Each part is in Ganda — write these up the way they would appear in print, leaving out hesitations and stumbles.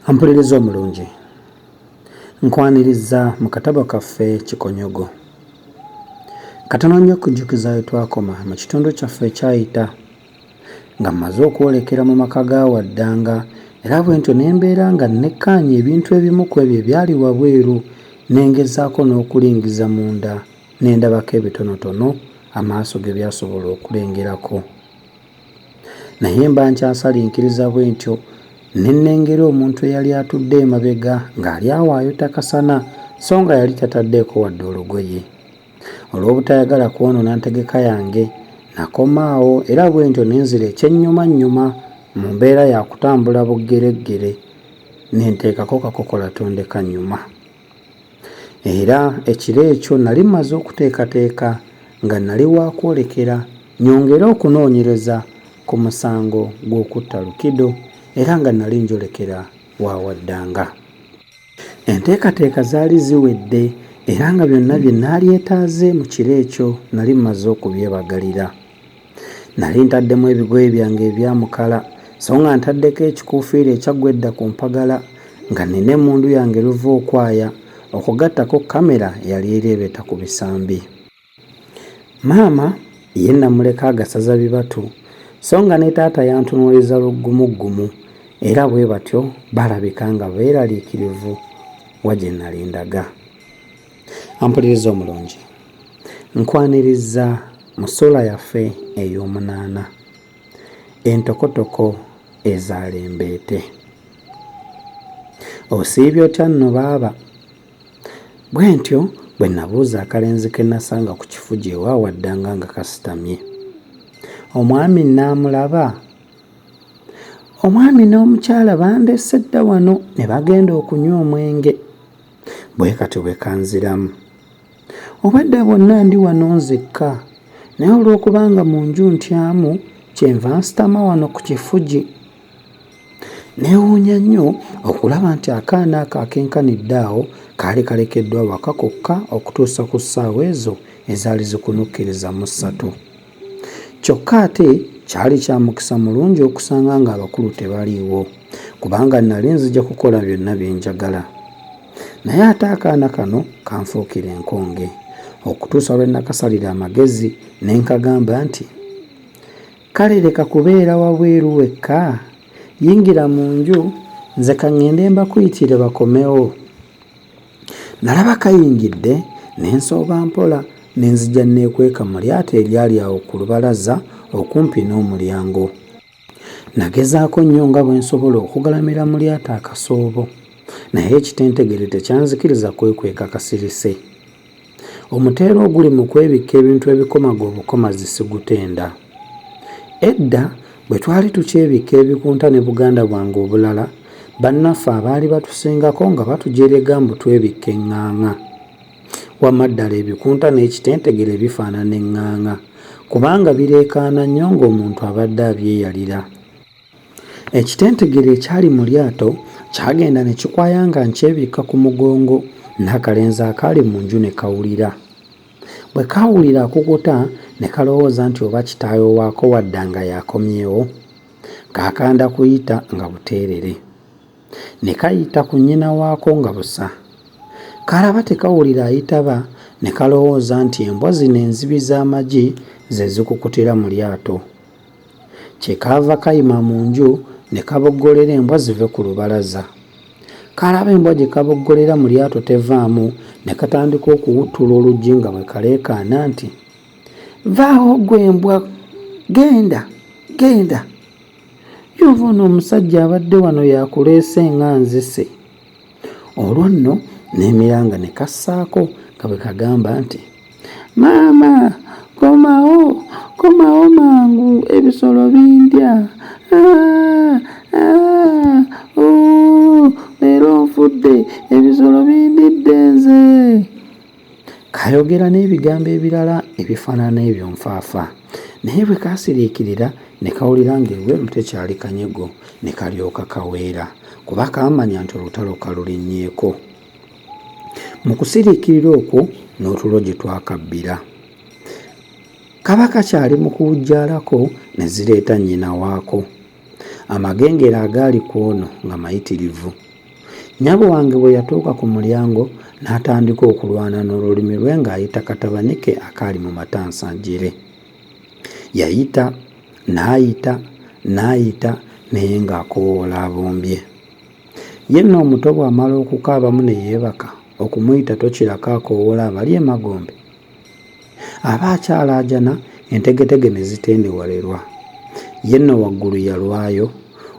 Ampuliriza omulungi, nkwanirizza mu katabo kaffe Kikonyogo. Katono nnyo okujjukiza we twakoma mu kitundu kyaffe ekyayita nga mmaze okwolekera mu maka ga Waddanga era bwentyo ne mbeera nga nnekkaanya ebintu ebimu ku ebyo ebyali wabweru ne ngezaako n'okulingiza munda ne ndabako ebitonotono amaaso ge byasobola okulengerako. Naye mba nkyasalinkiriza bwentyo ne nnengera omuntu eyali atudde emabega ng'ali awo ayota kasana so nga yali tataddeeko wadde olugoye. Olw'obutayagala kwonoona ntegeka yange, nakoma awo era bwentyo ne nzira ekyennyumannyuma mu mbeera ya kutambula buggereggere ne nteekako kakokola tondeka nnyuma. Era ekiro ekyo nali mmaze okuteekateeka nga nali wa kwolekera nyongere okunoonyereza ku musango gw'okutta Lukido era nga nali njolekera wa Waddanga. Enteekateeka zaali ziwedde era nga byonna bye naalyetaaze mu kiro ekyo nali mmaze okubyebagalira. Nali ntaddemu ebigoye byange ebya mukala so nga ntaddeko ekikuufiira ekyaggwa edda ku mpagala nga nnina emmundu yange luva okwaya okwo gattako kkamera eyali ereebeeta ku bisambi. Maama ye namuleka agasaza bibatu so nga ne taata yantunuuliza luggumuggumu era bwe batyo balabika nga beeraliikirivu wa gye nali ndaga. Ampuliriza omulungi, nkwanirizza mu ssuula yaffe ey'omunaana, Entokotoko ezaala embeete. Osiibye otya nno baaba? Bwentyo bwe nabuuza akalenzi ke nasanga ku kifugi ewa Waddanga nga kasitamye. Omwami nnaamulaba? Omwami n'omukyala bandese dda wano ne bagenda okunywa omwenge. Bwe katyo bwe kanziramu. Obwedda bwonna ndi wano nzekka naye olw'okubanga mu nju ntyamu kyenva nsitama wano ku kifugi. Neewuunya nnyo okulaba nti akaana ako akenkanidde awo kaali kalekeddwa waka kokka okutuusa ku ssaawa ezo ezaali zikunukkiriza mu ssatu. Kyokka ate kyali kya mukisa mulungi okusanga ng'abakulu tebaliiwo kubanga nnali nzija kukola byonna bye njagala. Naye ate akaana kano kanfuukira enkonge okutuusa lwe nakasalira amagezi ne nkagamba nti, Kale leka kubeera wabweru wekka, yingira mu nju nze ka ŋŋende mbakuyitire bakomewo. Nalaba kayingidde ne nsooba mpola ne nzija nneekweka mu lyato eryali awo ku lubalaza okumpi n'omulyango. Nagezaako nnyo nga bwe nsobola okugalamira mu lyato akasoobo naye ekitentegere tekyanzikiriza kwekweka kasirise. Omuteera oguli mu kwebikka ebintu ebikomaga obukomazi sigutenda. Edda bwe twali tukyebikka ebikunta ne buganda bwange obulala, bannaffe abaali batusingako nga batujerega mbu twebikka eŋŋaaŋa. Wamma ddala ebikunta n'ekitentegere bifaanana eŋŋaaŋa kubanga bireekaana nnyo ng'omuntu abadde abyeyalira. Ekitentegere ekyali mu lyato kyagenda ne kikwaya nga nkyebikka ku mugongo n'akalenzi akaali mu nju ne kawulira. Bwe kaawulira akukuta ne kalowooza nti oba kitaawe waako Waddanga y'akomyewo. Kaakanda kuyita nga buteerere. Ne kayita ku nnyina waako nga busa. Kaalaba tekawulira ayitaba ne kalowooza nti embwa zino enzibi z'amagi ze zikukutira mu lyato. Kye kaava kayima mu nju ne kaboggolera embwa zive ku lubalaza. Kaalaba embwa gye kaboggolera mu lyato tevaamu ne katandika okuwuttula oluggi nga bwe kaleekaana nti, Vaawo ggwe embwa! Genda! Genda! Yova ono omusajja abadde wano y'akuleese nga nzise. Olwo nno n'emiranga ne kassaako nga bwe kagamba nti, Maama komawo, komawo mangu ebisolo bindya. Ah, ah, ooh, leero nfudde ebisolo bindidde nze. Kaayogera n'ebigambo ebirala ebifaanana ebyo nfaafa. Naye bwe kaasiriikirira ne kawulira ng'ebweru tekyali kanyego ne kalyoka kaweera kuba kaamanya nti olutalo kalulinnyeeko. Mu kusiriikirira okwo n'otulo gye twakabbira. Kaba kakyali mu kuwujjaalako ne zireeta nnyina waako. Amagengere agaali ku ono nga mayitirivu. Nnyabo wange bwe yatuuka ku mulyango n'atandika okulwana n'olulimi lwe ng'ayita katabani ke akaali mu matansanjire. Yayita, n'ayita, n'ayita naye ng'akoowoola abombye. Ye nno omuto bw'amala okukaabamu ne yeebaka, okumuyita tokirako akoowoola abali emagombe. Aba akyalaajana entegetege ne zitendewalirwa. Ye nno waggulu yalwayo.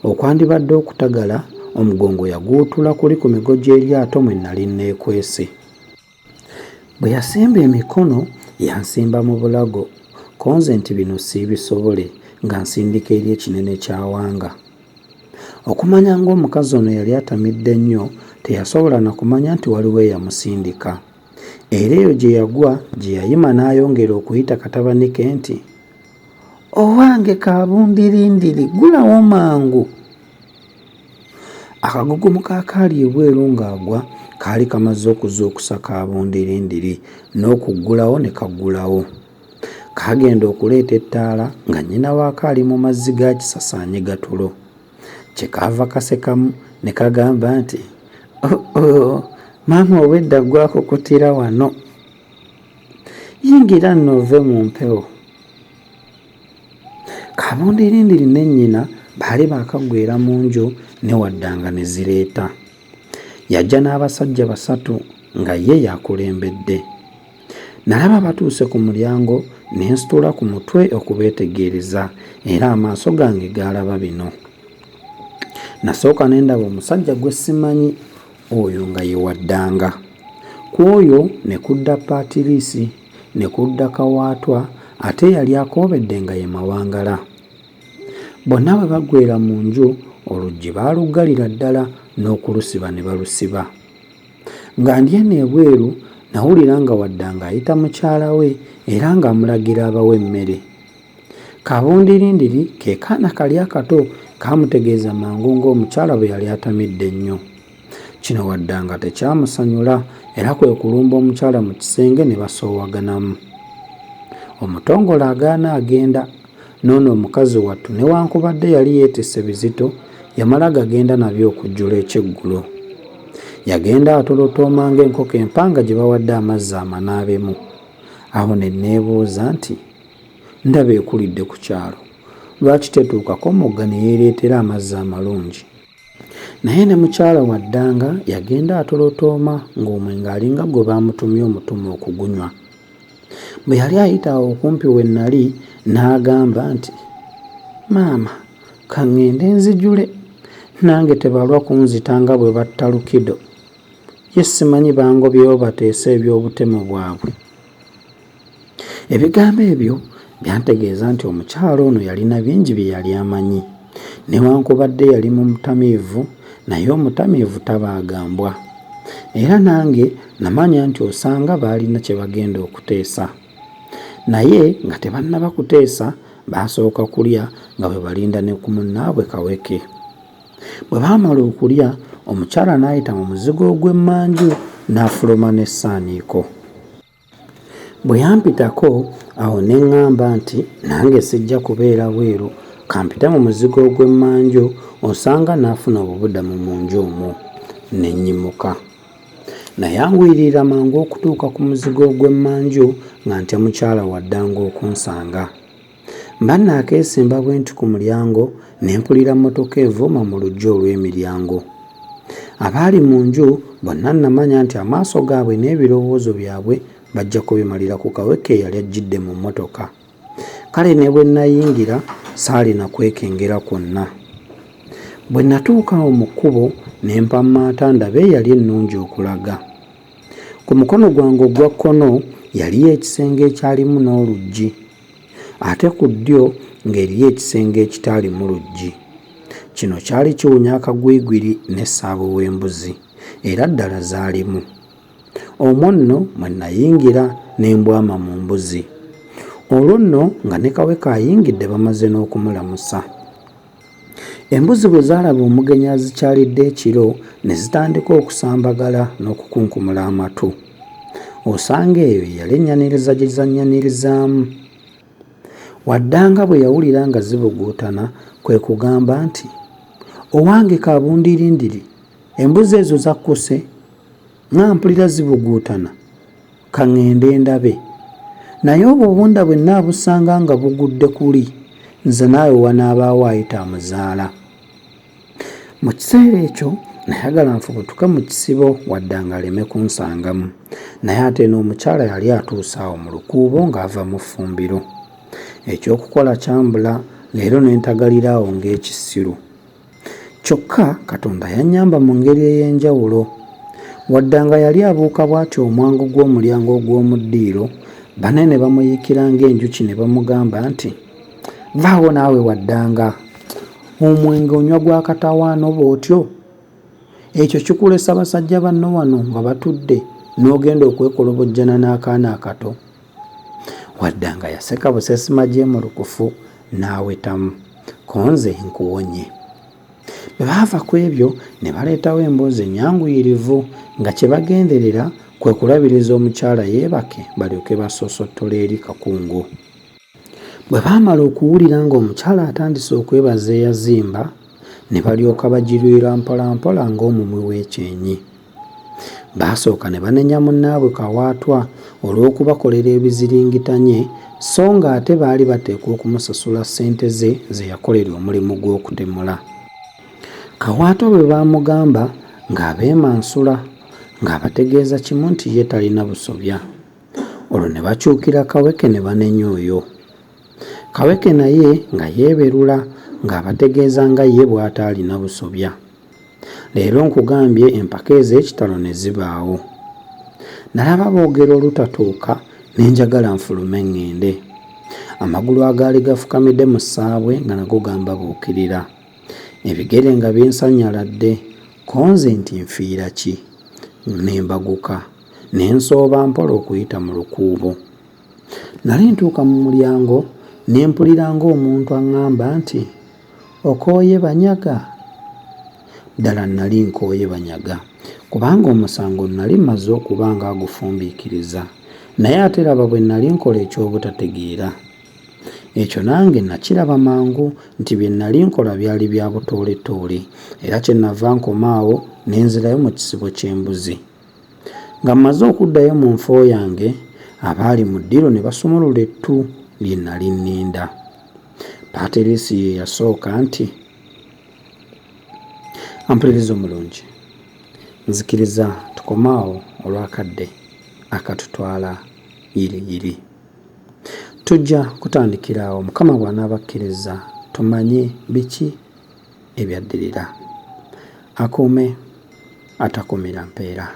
Okwandibadde okutagala, omugongo yaguwutula kuli ku migo gy'eryato mwe nnali nneekwese. Bwe yasimba emikono yansimba mu bulago, ko nze nti bino siibisobole nga nsindika eri ekinene kya Wanga. Okumanya ng'omukazi ono yali atamidde nnyo teyasobola na kumanya nti waliwo eyamusindika. Era eyo gye yagwa gye yayima n'ayongera okuyita katabani ke nti, Owange Kaabundirindiri ggulawo mangu! Akagugumu k'akaali ebweru ng'agwa kaali kamaze okuzuukusa Kaabundirindiri n'okuggulawo ne kaggulawo. Kaagenda okuleeta ettaala nga nnyina waako ali mu mazzi ga kisasa anyiga tulo. Kye kaava kasekamu ne kagamba nti, Oh-oh, maama obwedda ggwe akukutira wano. Yingira nno ove mu mpewo. Kabundirindiri ne nnyina baali baakaggweera mu nju ne Waddanga ne zireeta. Yajja n'abasajja basatu nga ye y'akulembedde. Nalaba batuuse ku mulyango ne nsitula ku mutwe okubeetegereza era amaaso gange gaalaba bino. Nasooka ne ndaba omusajja gwe simanyi oyo nga ye Waddanga. Ku oyo ne kudda Paatiriisi, ne kudda Kawaatwa ate eyali akoobedde nga ye Mawangala. Bonna bwe baggweera mu nju, oluggi baaluggalira ddala n'okulusiba ne balusiba. Nga ndi eno ebweru, nawulira nga Waddanga ayita mukyala we era ng'amulagira abawe emmere. Kabundirindiri ke kaana kali akato kaamutegeeza mangu ng'omukyala bwe yali atamidde ennyo. Kino Waddanga tekyamusanyula era kwe kulumba omukyala mu kisenge ne basoowaganamu. Omutongole agaana agenda, n'ono omukazi wattu newankubadde yali yeetisse bizito yamala gagenda nabyo okujjula ekyeggulo. Yagenda atolotooma ng'enkoko empanga gye bawadde amazzi amanaabemu. Awo ne nneebuuza nti, Ndaba ekulidde ku kyalo, lwaki tetuukako mugga ne yeereetera amazzi amalungi? Naye ne mukyala Waddanga yagenda atolotooma ng'omwenge alinga gwe baamutumye omutume okugunywa. Bwe yali ayita awo okumpi we nnali n'agamba nti, Maama, ka ŋŋende nzijule, nange tebalwa kunzita nga bwe batta Lukido. Ye simanyi bangobyewo bateese eby'obutemu bwabwe. Ebigambo ebyo byantegeeza nti omukyala ono yalina bingi bye yali amanyi. Newankubadde yali mutamiivu naye omutamiivu tabaaga mbwa. Era nange namanya nti osanga baalina kye bagenda okuteesa. Naye nga tebannaba kuteesa baasooka kulya nga bwe balinda ne ku munnaabwe Kaweke. Bwe baamala okulya, omukyala n'ayita mu muzigo ogw'emmanju n'afuluma n'essaaniiko. Bwe yampitako awo ne ŋŋamba nti nange sijja kubeera bweru kampite mu muzigo ogw'emmanju osanga naafuna obubudamu mu nju omwo. Ne nnyimuka. Nayanguyirira mangu okutuuka ku muzigo ogw'emmanju nga ntya mukyala Waddanga okunsanga. Mba naakeesimba bwenti ku mulyango ne mpulira mmotoka evuuma mu luggya olw'emiryango. Abaali mu nju bonna nnamanya nti amaaso gaabwe n'ebirowoozo byabwe bajja kubimalira ku Kaweke eyali ajjidde mu mmotoka. Kale ne bwe nnayingira saalina kwekengera kwonna. Bwe nnatuuka awo mu kkubo ne mpammaata ndabe eyali ennungi okulaga. Ku mukono gwange ogwa kkono yaliyo ekisenge ekyalimu n'oluggi. Ate ku ddyo ng'eriyo ekisenge ekitaalimu luggi. Kino kyali kiwunya akagwigwiri ne ssaabwe w'embuzi, era ddala zaalimu. Omwo nno mwe nnayingira ne mbwama mu mbuzi. Olwo nno nga ne Kaweke ayingidde bamaze n'okumulamusa. Embuzi bwe zaalaba omugenyi azikyalidde ekiro ne zitandika okusambagala n'okukunkumula amatu. Osanga eyo ye yali ennyaniriza gye zannyanirizaamu. Waddanga bwe yawulira nga zibuguutana kwe kugamba nti, Owange Kabundirindiri! Embuzi ezo zakkuse? Nga mpulira zibuguutana. Ka ŋŋende ndabe. Naye obwo obunda bwe nnaabusanga nga bugudde kuli, nze naawe wanaabaawo ayita amuzaala. Mu kiseera ekyo nayagala nfubutuke mu kisibo Waddanga aleme kunsangamu. Naye ate n'omukyala yali atuuse awo mu lukuubo ng'ava mu ffumbiro. Eky'okukola kyambula leero ne ntagalira awo ng'ekisiru. Kyokka Katonda yannyamba mu ngeri ey'enjawulo. Waddanga yali abuuka bw'ati omwango gw'omulyango ogw'omu ddiiro, banne ne bamuyiikira ng'enjuki ne bamugamba nti, Vaawo naawe Waddanga! Omwenge onywa gwa katawaana bw'otyo? Ekyo kikulesa basajja banno wano nga batudde n'ogenda okwekolobojjana n'akaana akato? Waddanga yaseka busesi majeemulukufu n'awetamu. Ko nze nkuwonye. Bwe baava ku ebyo ne baleetawo emboozi ennyanguyirivu nga kye bagenderera kwe kulabiriza omukyala yeebake balyoke basosottole eri Kakungu. Bwe baamala okuwulira ng'omukyala atandise okwebaza eyazimba ne balyoka bagirwira mpolampola ng'omumwi w'ekyenyi. Baasooka ne banenya munnaabwe Kawaatwa olw'okubakolera ebiziringitanye so ng'ate baali bateekwa okumusasula ssente ze ze yakolera omulimu gw'okutemula. Kawaatwa bwe baamugamba ng'abeemansula ng'abategeeza kimu nti ye talina busobya. Olwo ne bakyukira Kaweke ne banenya oyo. Kaweke naye nga yeeberula ng'abategeeza nga ye bw'ataalina busobya. Leero nkugambye empaka ez'ekitalo ne zibaawo. Nalaba boogera olutatuuka ne njagala nfulume ŋŋende. Amagulu agaali gafukamidde mu ssaabwe nga nago gambabuukirira. Ebigere nga binsannyaladde ko nze nti nfiira ki? Ne mbaguka ne nsooba mpola okuyita mu lukuubo. Nali ntuuka mu mulyango ne mpulira ng'omuntu aŋŋamba nti, Okooye banyaga? Ddala nnali nkooye banyaga kubanga omusango nnali mmaze okuba ng'agufumbiikiriza naye ate laba bwe nnali nkola eky'obutategeera. Ekyo nange nnakiraba mangu nti bye nnali nkola byali bya butoolettoole era kye nnava nkoma awo ne nzirayo mu kisibo ky'embuzi. Nga mmaze okuddayo mu nfo yange, abaali mu ddiiro ne basumulula ettu lye nnali nninda. Paatiriisi ye yasooka nti, Ampuliriza omulungi, nzikiriza tukome awo olw'akadde akatutwala yiriyiri. Tujja kutandikira awo Mukama bw'anaaba akkirizza tumanye biki ebyaddirira. Akuume atakuumira mpeera.